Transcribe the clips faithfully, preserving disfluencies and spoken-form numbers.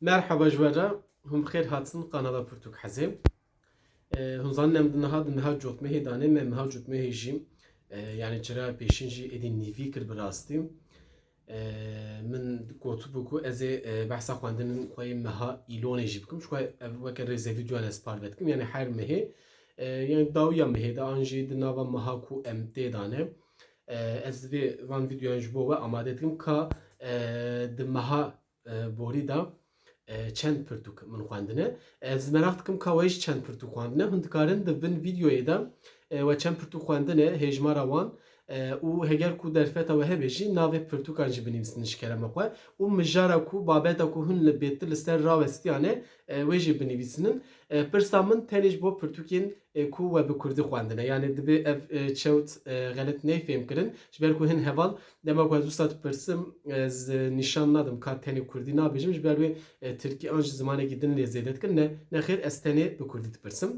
Merhaba ji we re, hûn bi xêr hatin kanala Pirtûk Hezê. E, hûn zanin em di niha, di meha cotmehê de ne, me meha cotmehê jî, e, yani çira pêşîn jî êdî nîvî kir bi rastî. E, min gotibû ku ez ê, e, behsa xwendinên xwe yê meha îlonê jî bikim. Ji xwe ev weke rêzevîdyoyan ez parve dikim. Yani her mehê, e, yani dawiya mehê de an jî di nava meha ku em tê de ne, e, ez vê van vîdyoyan ji bo we amade dikim ka, e, di meha e, borî de, e, çend pirtûk min xwendine. Ez meraq dikim ka we jî çend pirtûk xwendine. Hûn dikarin di bin vîdyoyê de, e, we çend pirtûk xwendine, hêjmara wan, e, û heger ku derfeta we hebe jî navê pirtûkan jî binivîsinin ji kerema xwe. Û mijara ku, babeta ku hûn li bêtir li ser rawestiyane, e, wê jî binivîsinin. E, pirsa min tenê ji bo pirtûkên e, ku we bi kurdî xwendine. Yani dibe ev, e, çewt, e, xelet neyê fêhm kirin. Ji ber ku hin heval, dema ku ez wisa dipirsim, ez, e, nîşan nadim ka tenê kurdî nabêjim. Ji ber wê, e, tirkî an jî zimanekî din lê zêde dikin. Ne, nexêr ez tenê bi kurdî dipirsim.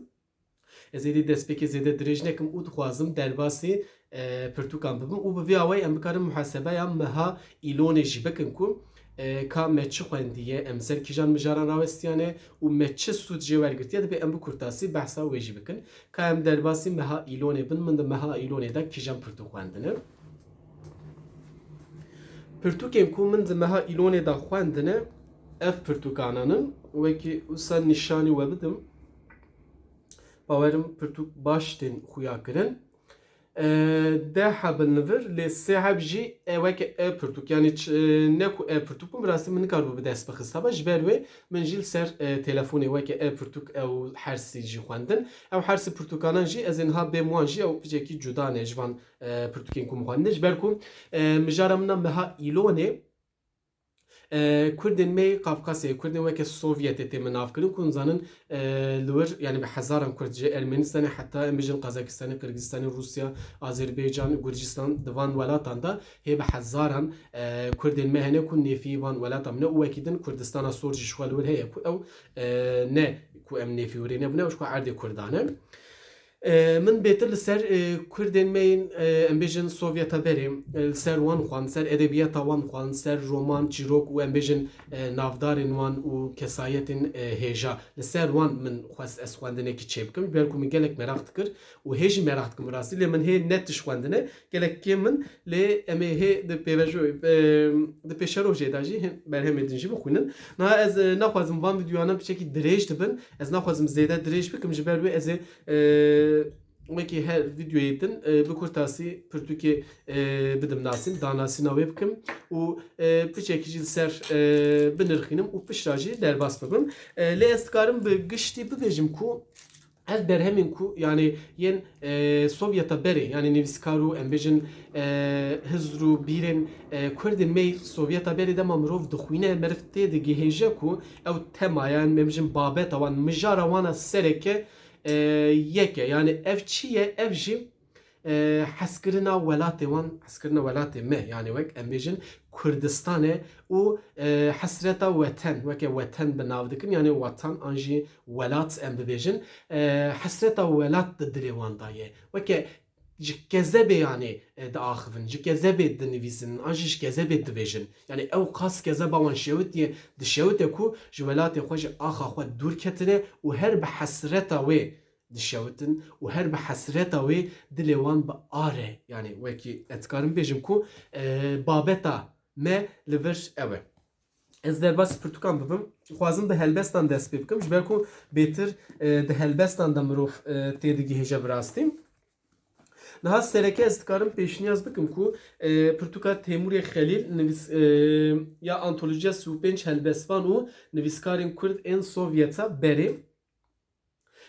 Ez êdî destpêkê zêde dirêj nekim û dixwazim derbasî, e, pirtûkan bibim û bi vî awayî em bikarin muhasebeya meha îlonê jî bikin ku, e, ka me çi xwendiye, em ser kîjan mijaran rawestiyane û me çi sûd jê wergirtiye, dibe em bi kurtasî behsa wê jî bikin. Ka em derbasî meha îlonê bin, min di meha îlonê de kîjan pirtûk xwendine? Pirtûkên ku min di meha îlonê de xwendine, ev pirtûkanan in. Wekî wisa nîşanî we bidim. Bawerim pirtûk baş tên xuya kirin. E, deh heb in li vir, lê sê heb jî e weke e pirtûk. Yani ç-, e, ne ku e pirtûk bûn, bi rastî min nikaribû bi dest bixistaba. Ji ber wê min jî li ser, e, telefonê weke e pirtûk ew hersî jî xwendin. Ew hersî pirtûkanan jî ez ê niha bêm wan jî ew piçekî cuda ne ji van, e, pirtûkên ku min xwendin. Ji ber ku, e, mijara min a meha îlonê, E, Kurdên me yê Kafkasyayê, Kurdên weke Sovyetê tê min navkirin, ku hûn zanin, e, li wir, yani bi hezaran Kurd ji Ermenistanê heta em bijin Qazakistanê, Qirgizistanê, Rûsya, Azerbaycan, Gurcistan, di van welatan de hê bi hezaran, e, Kurdên me hene ku nêfî van welatan bûne û wekî din Kurdistana Sor jî ji xwe li wir heye ku ew, e, ne ku em nêfî wirê nebûne, ew ji xwe erdê Kurdan e. E, min bêtir li ser, e, Kurdên me yên, e, em bêjin Sovyeta berê, e, li ser wan xwend, li ser edebiyata wan xwend, li ser roman, çîrok û em bêjin, e, navdarên wan û kesayetên, e, hêja. Li ser wan min xwest ez xwendinekî çêbikim, ji ber ku min gelek meraq dikir û hê jî meraq dikim bi rastî, lê min hê ne tişt xwendine, gelek kêm in, lê em ê hê di pêvejo-, e, di pêşerojê de jî hin berhemê din jî bixwînin. Niha ez, e, naxwazim van vîdyoyana piçekî dirêj dibin, ez naxwazim zêde dirêj bikim, ji ber wê ez ê, e, wekî her vîdyoyê din, e, bi kurtasî pirtûkê, e, bidim nasîn, danasîna wê bikim û, e, piçekî jî li ser, e, binirxînim û piştre jî derbas bibim. E, lê ez dikarim bi giştî bibêjim ku ev berhemên ku, yani, yên, e, Sovyeta berê, yani nivîskar û em bêjin, e, hizr û bîrên, e, Kurdên me yê Sovyeta berê dema mirov dixwîne, meriv tê digihêje ku ew tema, yani, em bêjin babeta wan, mijara wan a sereke, e, yek e. Yani ev çi ye? Ev jî, e, hezkirina welatê wan, hezkirina welatê me, yani wek em bêjin Kurdistan e û, e, hesreta weten, weke weten bi nav dikin, yani watan an jî welat em bibêjin, e, hesreta welat di dilê wan de ye. Weke ji kezebê, yani, e, diaxivin, ji kezebê dinivîsin, an jî ji kezebê dibêjin. Yani ew qas kezeba wan şewitiye, dişewite ku ji welatê xwe, ji axa xwe dûr ketine û her bi hesreta wê dişewitin û her bi hesreta wê dilê wan bi ar e. Yani wekî ez dikarim bêjim ku, e, babeta me li vir ew e. Ez derbasî pirtûkan bibim. Dixwazim bi helbestan dest pê bikim. Ji ber ku bêtir, e, di helbestan de mirov, e, têdigihêje bi rastî. Niha sereke ez dikarim pêşniyaz bikim ku, e, pirtûka Têmûrê Xelîl nivîs-, e, ya antolojiya sî û pênc helbestvan û nivîskarên Kurd ên Sovyeta berê.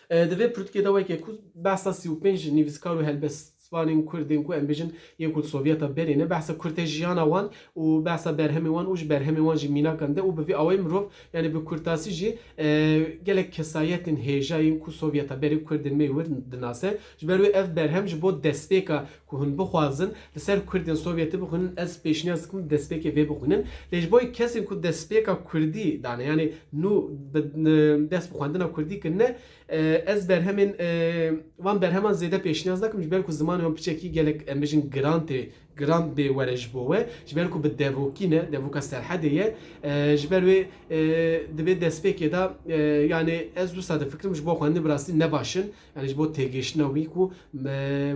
E, di vê pirtûkê de weke ku behsa sî û pênc nivîskar û helbestvanên Kurd ên ku em bêjin yên ku Sovyeta berê ne, behsa kurtê jiyana wan û behsa berhemê wan û ji berhemê wan jî mînakan de û bi vî awayî mirov, yani bi kurtasî jî, e, gelek kesayetên hêja yên ku Sovyeta berê Kurdên me yê wir dinase. Ji ber wê ev berhem ji bo destpêka ku hûn bixwazin li ser Kurdên Sovyetê bixwînin, ez pêşniyaz dikim destpêkê vê bixwînin. Lê ji bo kesên ku destpêka Kurdî dane, yani nû bi, e, dest bi xwendina Kurdî kirine, e, ez berhemên, e, van berheman zêde pêşniyaz nakim, ji ber ku zimanê wan piçekî gelek, em bêjin, giran tê giran bê were ji bo we. Ji ber ku bi devokî ne, devoka Serhedê ye. E, ji ber wê, e, di vê destpêkê de, e, yani ez wisa difikirim ji bo xwendin bi rastî ne baş in. Yani ji bo têgêştina wî ku me,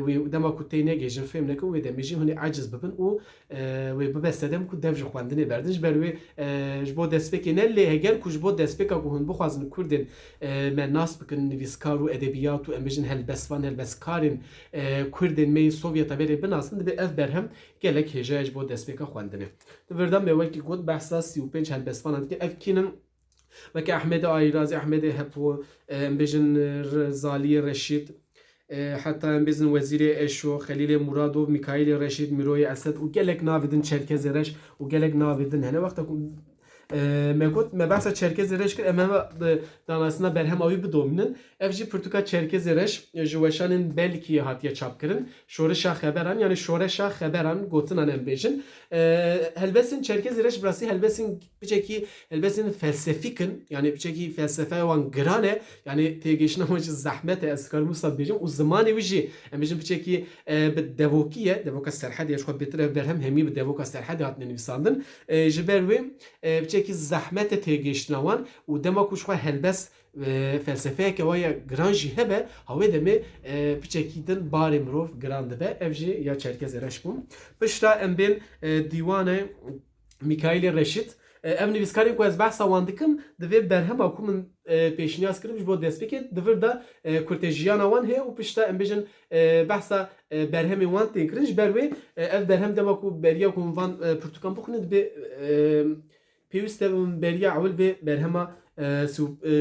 wê dema ku tê negêjin, fêm nekin, wê demê jî hûn ê aciz bibin û, e, wê bibe sedem ku dev ji xwendinê berdin. Ji ber wê, e, ji bo destpêkê ne, lê heger ku ji bo destpêka ku hûn bixwazin Kurdên, e, me nas bikin, nivîskar û edebiyat û em bêjin helbestvan, helbestkarên, e, Kurdên me yê Sovyeta berê binasin, dibe ev berhem gelek hêja ye ji bo destpêka xwendinê. Di vir de me wekî got behsa sî û pênc helbestvanan dike. Ev kî nin? Weke Ehmedê Ayrazî, Ehmedê Hepo, e, em bêjin, e, Zaliyê Reşîd, e, heta em bêjin Wezîrê Eşo, Xelîlê Muradov, Mîkaîlê Reşîd, Mîroyê Esed û gelek navê din, Çerkezê Reş û gelek navê din hene. Wexta ku, e, me got, me behsa Çerkezê Reş kir, em hema, e, danastina berhema wî bidomînin. Ev jî pirtûka Çerkezê Reş, e, ji weşanên Belkiyê hatiye çapkirin. Şoreşa Xeberan, yani Şoreşa Xeberan gotinan em bêjin. E, helbestên Çerkezê Reş bi rastî helbestên piçekî, helbestên felsefîk in, yani piçekî felsefeya wan giran e, yani têgêşina wan jî zehmet e, ez dikarim wisa bêjim, û zimanê wî jî, em bêjin piçekî, e, bi devokî ye, devoka Serhedê ye, ji xwe bêtir ev berhem hemî bi devoka Serhedê hatine nivîsandin. E, ji ber wê, e, piçekî zehmet e têgêştina wan û dema ku ji xwe helbest, e, felsefeyeke wa ya giran jî hebe, ha wê demê, e, piçekî din barê mirov giran dibe. Ev jî ya Çerkezê Reş bû. Pişta em bên, e, dîwanê Mîkaîlê Reşîd. E, ev nivîskarên ku ez behsa wan dikim, di vê berhema ku min, e, pêşniyaz kirim ji bo destpêkê, di vir de, e, kurtejiyana wan heye û pişta em bêjin, e, behsa, e, berhemên wan tên kirin. Ji ber wê, e, ev berhem dema ku beriya ku hûn van, e, pirtûkan bixwînin, dibe, e, pêwîst e hûn beriya ewil vê berhema, e, Siw-, e,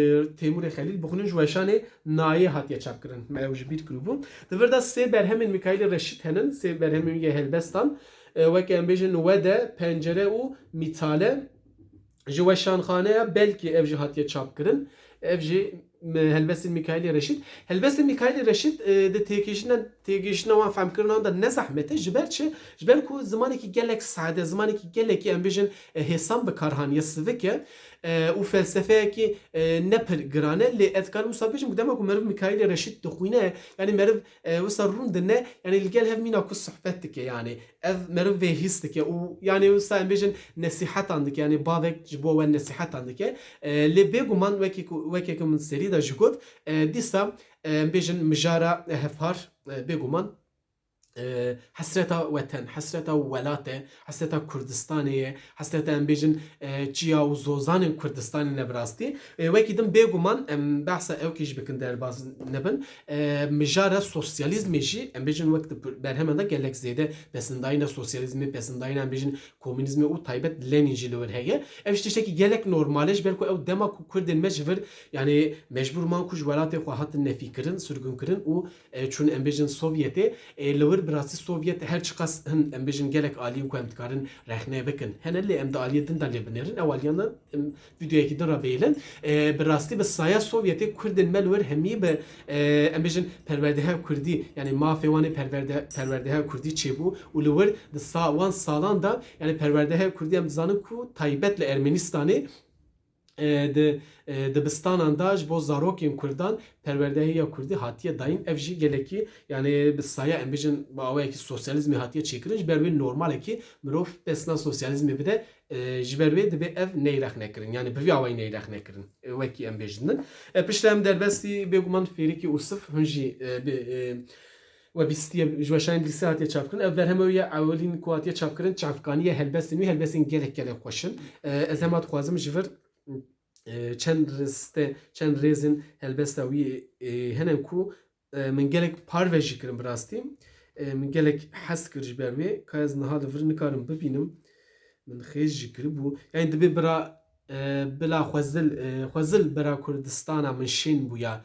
Têmûrê Xelîl bixwînin, ji weşanê Nayê hatiye çapkirin. Me ew ji bîr kiribû. Di vir de sê berhemên Mîkaîlê Reşîd henin, sê berhemên wî yê helbestan, e, weke em bêjin Wede, Pencere û Mîtale. Ji weşanxaneya Belkî ev jî hatiye çapkirin. Ev jî, m-, helbestên Mîkaîlê Reşîd. Helbestên Mîkaîlê Reşîd, e, di têkişîna, têgişîna wan, fehmkirina wan de ne zehmet e. Ji ber çi? Ji ber ku zimanekî gelek sade, zimanekî gelekî em bêjin, e, hêsan bi kar haniye, sivik e, e, û felsefeyekî, e, ne pir giran e. Lê ez dikarim wisa bêjim ku dema ku meriv Mîkaîlê Reşîd dixwîne, yani meriv, e, wisa rûn dine, yani li gel hev mîna ku sohbet dike, yani ev meriv vê hîs dike û yani wisa em bêjin nesîhetan dike, yani bavek ji bo we nesîhetan dike. E, lê bêguman wekî ku, wekî ku min serî de jî got, e, dîsa, e, em bêjin mijara, e, hevpar, e, bêguman, e, hesreta weten, hesreta welat e, hesreta Kurdistanê ye, hesreta em bêjin, e, çiya û zozanên Kurdistanê ne bi rastî. E, wekî din bêguman em behsa ewkî jî bikin derbaz nebin. E, mijara sosyalîzmê jî em bêjin wek di pir-, berheman de gelek zêde pesindayîna sosyalîzmê, pesindayîna em bêjin komûnîzmê û taybet Lenîn jî li wir heye. Ev jî tiştekî gelek normal e, ji ber ku ew dema ku Kurdên me ji vir, yani mecbûr man ku ji welatê xwe hatin nefîkirin, sirgûnkirin û, e, çûn em bêjin Sovyetê. E, li wir bi rastî Sovyet her çiqas hin em bêjin gelek aliyên ku em dikarin rexne bikin hene, lê em di aliyê din de lê binêrin. Ew aliyan de em vîdeoyekî din re bihêlin. E, bi rastî bi saya Sovyetê Kurdên me li wir hemî bi, e, em bêjin perwerdehiya Kurdî, yani mafê wan ê perwerde-, perwerdehiya Kurdî çêbû û li wir di sa-, wan salan de, yani perwerdehiya Kurdî em dizanin ku taybet li Ermenistanê, e, di, e, dibistanan de ji bo zarokên Kurdan perwerdehiya Kurdî hatiye dayîn. Ev jî gelekî, yani bi saya em bêjin bi awayekî sosyalîzmê hatiye çêkirin. Ji ber wê normalekî mirov pesna sosyalîzmê bide, e, ji ber wê dibe ev neyê rexnekirin. Yani bi vî awayî neyê rexnekirin. E, wekî em bêjin. E, piştre em derbestî bêguman Fêrikî Ûsif, hûn jî, e, bi, e, we bîstiye ji weşanên lîse hatiye çapkirin. Ev berhema wî ya ewilîn ku hatiye çapkirin, çavkaniye helbestên wî, helbestên gelek gelek xweş in. E, ez hema dixwazim ji vir, e, çend riste, çend rêzên helbesta wî, e, hene ku, e, min gelek parve jî kirin bi rastî. E, min gelek hez kir ji ber wê. Ka ez niha li vir nikarim bibînim. Min xêz jî kiribû. Yani dibê bira, e, bila Xwezil, e, Xwezil bira Kurdistana min şên bûya.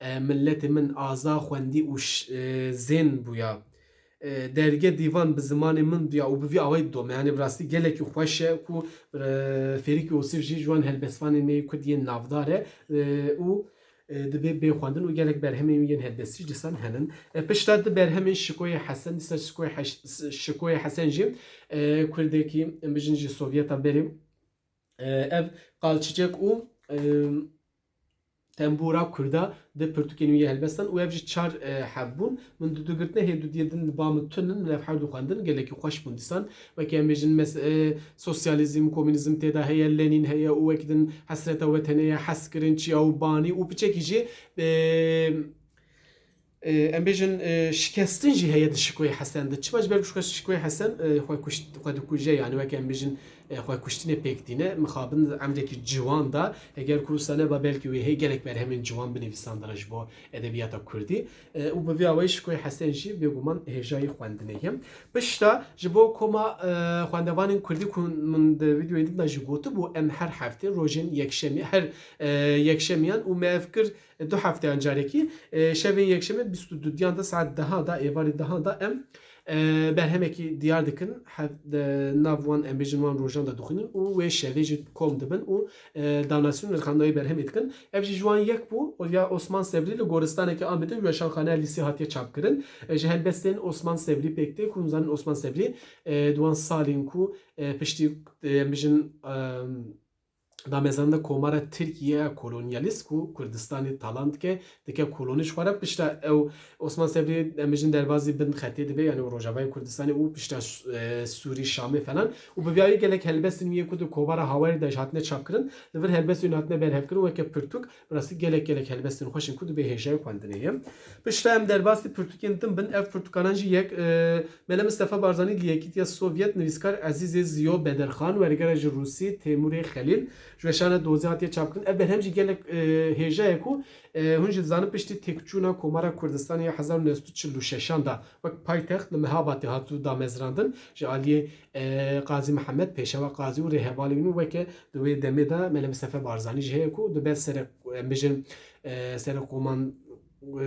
E, miletê min aza xwendî û ş-, e, zên bûya. E, derge dîvan bi zimanê min bûya û bi vî awayî didome. Yani bi rastî gelekî xweş e ku, e, Fêrikî Ûsif jî ji wan helbestvanên me yê Kurd yên navdar e, e, û, e, dibê bê xwendin û gelek berhemên wî yên helbestî jî dîsan henin. E, pişta di berhemên Şikoyê Hesen, dîsa Şikoyê Heş-, Şikoyê Hesen jî, e, Kurdekî, em bijin jî Sovyeta berê, e, ev Qal Çiçek û, e, tembûra kurda di pirtûkên wî yê helbestan û ev jî çar, e, heb bûn. Min du du girtine, hê du diyê din ba min tun in, min ev her du xwendin, gelekî xweş bûn dîsan. Wekî em bêjin mes-, e, sosyalîzm, komûnîzm tê de heye, Lenîn heye û wekî din hesreta wetenê ye, hezkirin, çiya û banî û piçekî jî, e, e, em bêjin, e, şikestin jî heye di Şikoyê Hesen de. Çima? Ji ber ku Şiko-, Şikoyê Hesen, e, xwe kuşt-, xwe dikuje, yani weke em bêjin, e, xwekuştinê pêk tîne. Mixabin di emrekî ciwan de, heger ku wisa neba belkî wê hê gelek berhemên ciwan binivîsandine ji bo edebiyata kurdî. E, û bi vî awayî Şikoyê Hesen jî bêguman hêjayî xwendinê ye. Pişta ji bo koma, e, xwendevanên kurdî ku min di vîdeoyê din de jî gotibû, em her heftê rojên yekşemî, her, e, yekşemiyan û me ev kir, e, du hefteyan carekî, e, şevên yekşemê bîst û dudiyan de saet deha de, êvarî deha de em, e, berhemekî diyar dikin, hev-, de, nav wan, em bêjin wan rojan de dixwînin û wê şevê jî kom dibin û, e, danasîn û nirxandina wê berhemê dikin. Ev jî ji wan yek bû, ya Osman Sebrî li goristaneke Amedê ji Weşanxaneya Lîsê hatiye çapkirin. E, ji helbestên Osman Sebrî pêk tê, ku hûn zanin Osman Sebrî, e, di wan salên ku, e, piştî, e, em bêjin, e, damezrandina Komara Tirkiye ya kolonyalîst ku Kurdistanê talan dike, dike kolonî ji xwe re. Pişta ew Osman Sebrî, em bêjin, derbazî bin xetê dibe, yani Rojavayê Kurdistanê û pişta, e, Sûrî, Şamê falan. Û bi vî awayî gelek helbestên wî yê ku di kovara Hawarî de jî hatine çapkirin, li vir helbestên wî hatine berhevkirin weke pirtûk, bi rastî gelek gelek helbestên xweş in ku dibê hêjayê xwendinê ye. Pişta em derbasî pirtûkên din bin, ev pirtûkanan jî yek, e, Mele Mistefa Barzanî li Yekîtiya Sovyet, nivîskar Ezîzê Ziyo Bedirxan, wergera ji Rûsî Têmûrê Xelîl, ji weşana dozê hatiye çapkirin. Ev berhem jî gelek, e, hêja ye ku, e, hûn jî dizanin piştî têkçûna Komara Kurdistanê ya hezar û neh sed û çil û şeşan de wek paytext li Mehabatê hatibû damezrandin ji aliyê, e, Qazî Mihemed, Pêşewa Qazî û rêhevalê wî weke di wê demê de Mele Mistefa Barzanî jî heye ku dibe serê, em bêjin, e, serê koman e,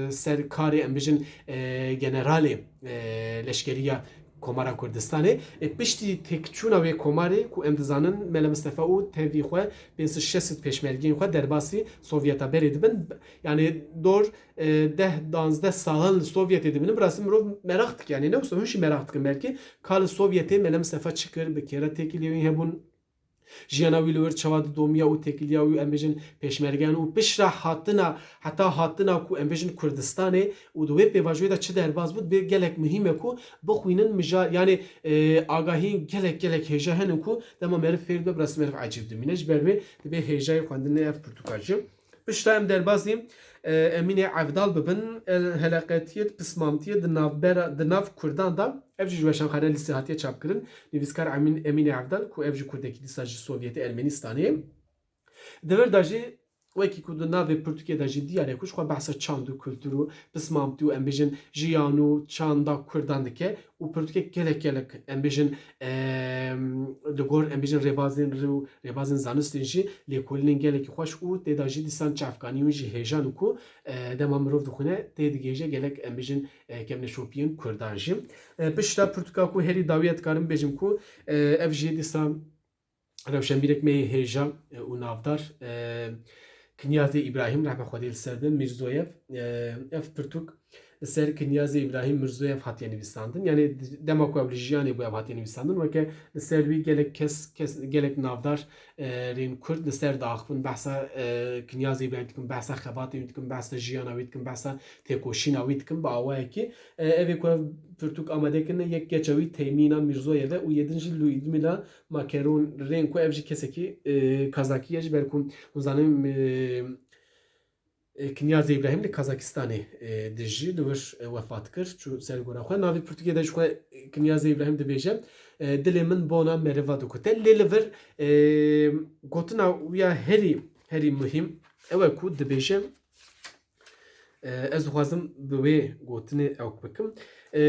serkarê, em bêjin, e, generalê, e, leşkeriya Komara Kurdistanê. E, piştî têkçûna wê komarê ku em dizanin Mele Mistefa û tevî xwe pênc sed şeş sed pêşmergeyên xwe derbasî Sovyeta berê dibin. Yani dor, e, deh danzdeh salan li Sovyetê dibin. Bi rastî mirov meraq dike, yani ne wisa hûn jî meraq dikin belkî ka li Sovyetê Mele Mistefa çi kir, bi kê re têkiliyên wî hebûn. Jiyana wî li wir çawa didomiya û têkiliya wî, em bêjin, pêşmergeyan û piştre hatina, heta hatina ku em bêjin Kurdistanê û di wê pêvajoyê de çi derbas bû, dibê gelek muhîm e ku bixwînin mija-, yani, e, agahiyên gelek, gelek hêja hene ku dema meriv fêr dibe, bi rastî meriv ecêb dimîne. Ji ber wê dibê hêjayê xwendinê ev pirtûka jî. Pişta em derbasî, e, Emînê Evdal bibin, el heleqetiyê, pismamtiyê di navbera, di nav Kurdan de, ev jî ji Weşanxaneya Lîsê hatiye çapkirin. Nivîskar Emîn, Emînê Evdal, ku ev jî Kurdekî dîsa ji Sovyetê Ermenîstanê ye. Di vir de jî, wekî ku di navê pirtûkê de jî diyar e ku ji xwe behsa çand û kultur û pismamtî û em bêjin jiyan û çanda Kurdan dike û pirtûkek gelek gelek em bêjin, em, li gor em bêjin rêbazên rê û rêbazên zanistên jî lêkolînên gelekî xweş û tê de jî dîsan çavkanî wî jî hêjan û ku, e, dema mirov dixwîne tê digihêje gelek em bêjin, e, kevneşopiyên Kurdan jî. E, pişta pirtûka ku herî dawiya dikarim bêjim ku, e, ev jî dîsan rewşenbîrek me yê hêja, e, û navdar, e, Kinyazê Îbrahîm, rehme Xwedê li ser be, Mîrzoyev, e, ev pirtûk li ser Kinyazê Îbrahîm Mîrzoyev hatiye nivîsandin. Yani di-, dema ku ew li jiyanê bû ev hatiye nivîsandin. Weke li ser wî gelek kes, kes, gelek navdar, e, rên Kurd li ser diaxivin, behsa, e, Kinyazê Îbrahîm dikin, behsa xebatê wî dikin, behsa jiyana wî dikin, behsa têkoşîna wî dikin bi awayekî. E, ev ê ku ev pirtûk amade kirine, yek keça wî Teymîna Mîrzoyev e û yê din jî Lûîdmîla Makeron Rên ku ev jî kesekî, e, Kazakî ye, ji ber ku hûn zanin, e, e, Kinyazê Îbrahîm li Kazakistanê, e, dijî, li wir, e, wefat kir, çû ser gora xwe. Navê pirtûkê de ji xwe, e, Kinyazê Îbrahîm dibêje, e, dilê min bona meriva dikute. Lê li vir, e, gotina wî ya herî, herî muhîm ew e ku dibêje, e, ez dixwazim bi wê gotinê ewk bikim. E,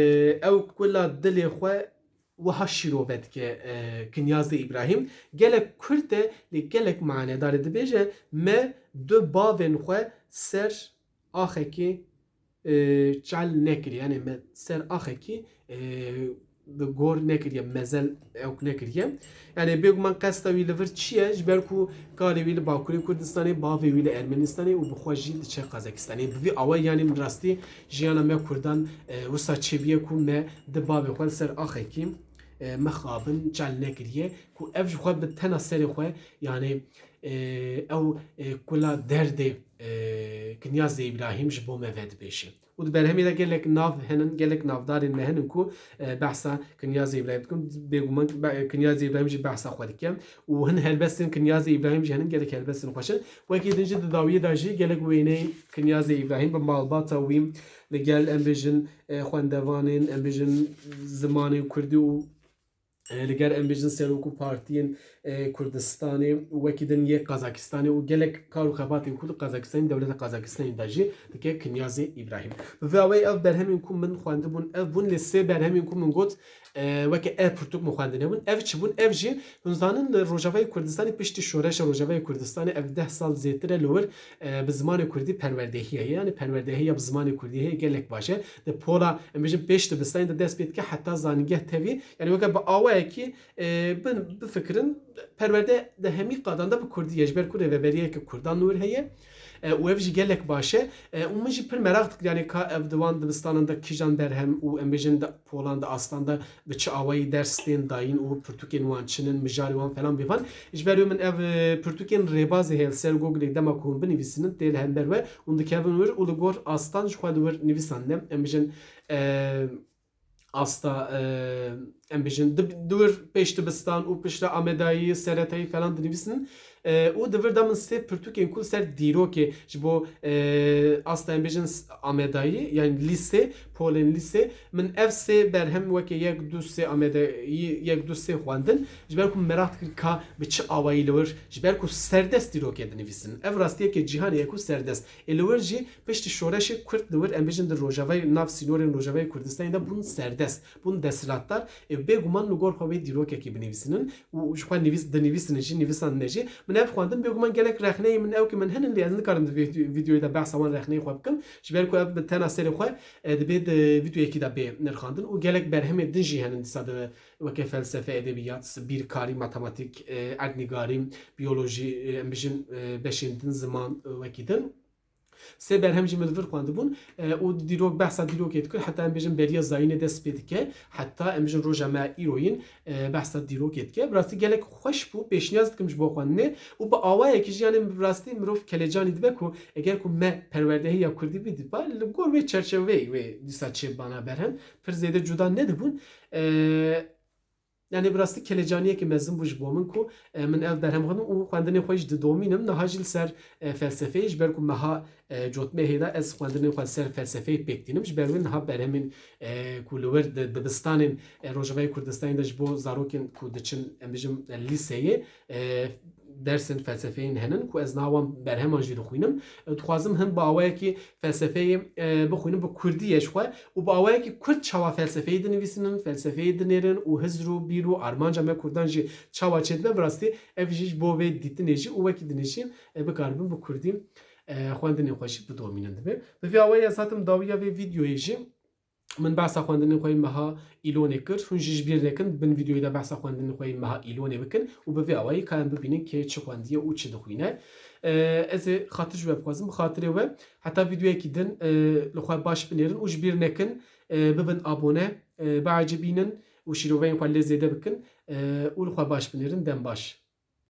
ew ku la dilê xwe wiha şîrove dike, e, Kinyazê Îbrahîm. Gelek kurt e, lê gelek manedar e. Dibêje, me du bavên xwe ser axekî, e, çal nekiriye. Yani me ser axekî, e, bi gor nekiriye, mezel ewk nekiriye. Yani bêguman qesta wî li vir çi ye? Ji ber ku kalê wî li Bakurê Kurdistanê, bavê wî li Ermenistanê û bi xwe jî diçe Qazakistanê. Bi vî awayî yani min rastî jiyana me Kurdan, e, wisa çêbiye ku me di bavê xwe li ser axekî, e, mixabin çal nekiriye, ku ev ji xwe bi tena serê xwe, yani, e, ew, e, kula derdê, e, Kinyazê Îbrahîm ji bo me vedibêje. Û di berhemê de gelek nav henin, gelek navdarên me henin ku, e, behsa Kinyazê Îbrahîm dikin. Bêguman be-, Kinyazê Îbrahîm jî behsa xwe dike. Û hin helbestên Kinyazê Îbrahîm jî henin, gelek helbestên xweş in. Wekî din jî di dawiyê de jî gelek wêneyên Kinyazê Îbrahîm bi malbata wî, li gel, em bêjin, e, xwendevanên, em bêjin, zimanê kurdî û, e, li gel, em bêjin, serok û partiyên, e, Kurdistanê û wekî din yê Qazakistanê û gelek kar û xebatên ku li Qazakistanê, dewleta Qazakistanê de jî dike Kinyazê Îbrahîm. Bi vê awayî ev berhemên ku min xwendibûn, ev bûn lê sê berhemên ku min got, e, weke ev pirtûk min xwendine bûn. Ev çi bûn? Ev jî, hûn zanin, li Rojavayê Kurdistanê, piştî şoreşa Rojavayê Kurdistanê, ev deh sal zêtir e li wir, e, bi zimanê kurdî perwerdehî heye. Yani perwerdehiya bi zimanê kurdî heye, gelek baş e. Di pola, em bêjin, pêş dibistanê de dest pê dike heta zanîngeh tevî. Yani weke bi awayekî, e, bin, bifikirin, perwerde di hemî qadan de bi kurdî ye, ji ber ku rêveberiyeke kurdan li wir heye. E, û ev jî gelek baş e. E, û min jî pir meraq dikir, yani ka ev di wan dibistanan de kîjan berhem û, em bêjin, di polan, di astan de bi çi awayî ders tên dayîn û pirtûkên wan çi nin, mijarê wan falan bêvan. Ji ber wê min ev, e, pirtûkên rêbazê heye li ser Google-ê, dema ku hûn binivîsînin tê li hember we, hûn dikevin wir û li gor astan ji xwe li wir nivîsandine. Em bêjin, e, asta, e, em bêjin, di, di wir pêş dibistan û piştre amedayî, seretayî falan dinivîsin. E, û di vir de min sê pirtûkên ku li ser dîrokê ji bo, e, asta, em bêjin, s-, amedayî, yani lîsê, polên lîsê, min ev sê berhem weke yek, du, sê amedayî, yek, du, sê xwendin. Ji ber ku min meraq dikir ka bi çi awayî li wir, ji ber ku serdest dîrokê dinivîsin. Ev rastiyeke cîhanê ye ku serdest. Ê li wir jî piştî şoreşê Kurd li wir, em bêjin, di Rojavayê, nav sînorên Rojavayê Kurdistanê de bûn serdest, bûn desthilatdar. Ê bêguman li gor xwe wê dîrokekî binivîsinin û ji xwe nivîs-, dinivîsinin jî, nivîsandine jî. Min ev xwendin, bêguman gelek rexneyê min ew ki min hinin, lê ez nikarim di vê vîdeoyê de behsa wan rexneyê xwe bikim. Ji ber ku ev bi tena serê xwe, e, dibê di vîdeoyekî de bê nirxandin û gelek berhemê din jî henin dîsa di weke felsefe, edebiyat, bîrkarî, matematîk, e, erdnîgarî, biyolojî, e, em bijin, e, beşên din, ziman, e, wekî din. Sê berhem jî min li vir xwendibûn, e, û dîrok, behsa dîrokê dikir, heta em bêjin beriya zayînê dest pê dike, heta em bêjin roja me îroyîn, e, behsa dîrokê dike. Bi rastî gelek xweş bû, pêşniyaz dikim ji bo xwendinê û bi awayekî jî, yanî bi rastî mirov kelecanî dibe ku eger ku me perwerdehiya kurdî bidîba, li gor wê çerçeveyê wê dîsa çêbana berhem, pir zêde cuda nedibûn. E, Yani bi rastî kelecaniyeke mezin bû ji bo min ku, e, min ev berhem xwendin û xwendinê xwe jî didomînim. Niha jî li ser, e, felsefeyê, ji ber ku meha, e, cotmehê de ez xwendinên xwe li ser felsefeyê pêk tînim. Ji ber wê niha berhemên, e, ku li wir di dibistanên, e, Rojavayê Kurdistanê de ji bo zarokên ku diçin, em bijim, e, lîseyê, e, dersên felsefeyên henin ku ez niha wan berheman jî dixwînim. E, dixwazim hin bi awayekî felsefeyê, e, bixwînin, bi kurdî ye ji xwe û bi awayekî kurd çawa felsefeyê dinivîsinin, felsefeyê dinêrin û hizr û bîr û armanca me kurdan jî çawa çêdibe, bi rastî ev jî ji bo vê dîtinê jî û wekî dinê jî, e, bikaribin bi kurdî, e, xwendinê xwe jî bidomînin dibe. Bi vî awayî ez hatim dawiya vê vîdeoyê jî. Min behsa xwendinên xwe yên meha îlonê kir. Hûn jî ji bîr nekin, bin vîdeoyê de behsa xwendinên xwe yên meha îlonê bikin û bi vê awayî ka em bibînin kê çi xwendiye û çi dixwîne. E, ez ê xatir ji we bixwazim, bi xatirê we heta vîdeoyekî din, e, li xwe baş binêrin û ji bîr nekin, e, bibin abone, e, biecibînin û şîroveyên xwe lê zêde bikin, e, û li xwe baş binêrin. Dem baş.